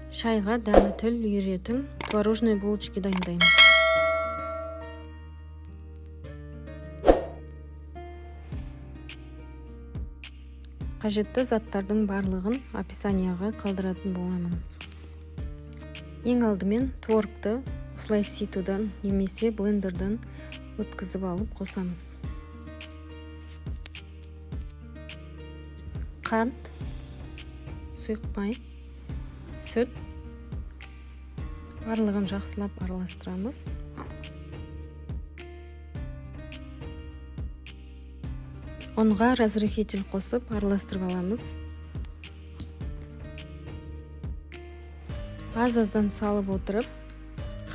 Шайға дәмі тіл үйіретін творожный булочки дайындаймыз. Қажетті заттардың барлығын описанияға қалдыратын боламын. Ең алдымен творогты осылай ситудан немесе блендерден өткізіп алып қосамыз. Қант, сұйық май, сүт, барлығын жақсылап араластырамыз. Ұнға разрыхлитель қосып араластырып аламыз. Аз-аздан салып отырып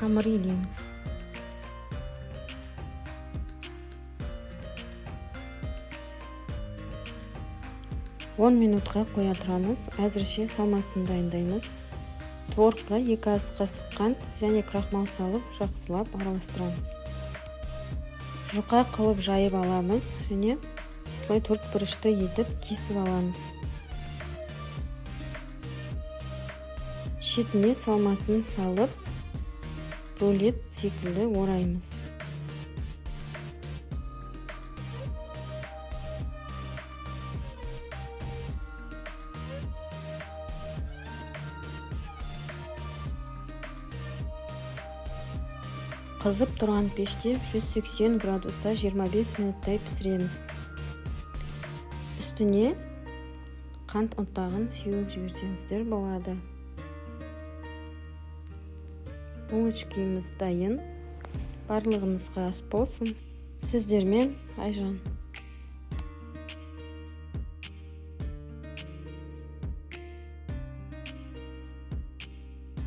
қамыр илейміз. 10 минутқа қоя тұрамыз. Әзірше салмасын дайындаймыз. Творогқа 2 ас қасық қант және крахмал салып жақсылап араластырамыз. Жұқа қылып жайып аламыз және осылай төрт бұрышты етіп кесіп аламыз. Шетіне салмасын салып, рулет секілді ораймыз. Қызып тұрған пеште 180 градуста 25 минуттай пісіреміз. Үстіне қант ұнтағын сеуіп жіберсеңіздер болады. Булочкиміз дайын. Барлығыңызға ас болсын. Сіздермен Айжан.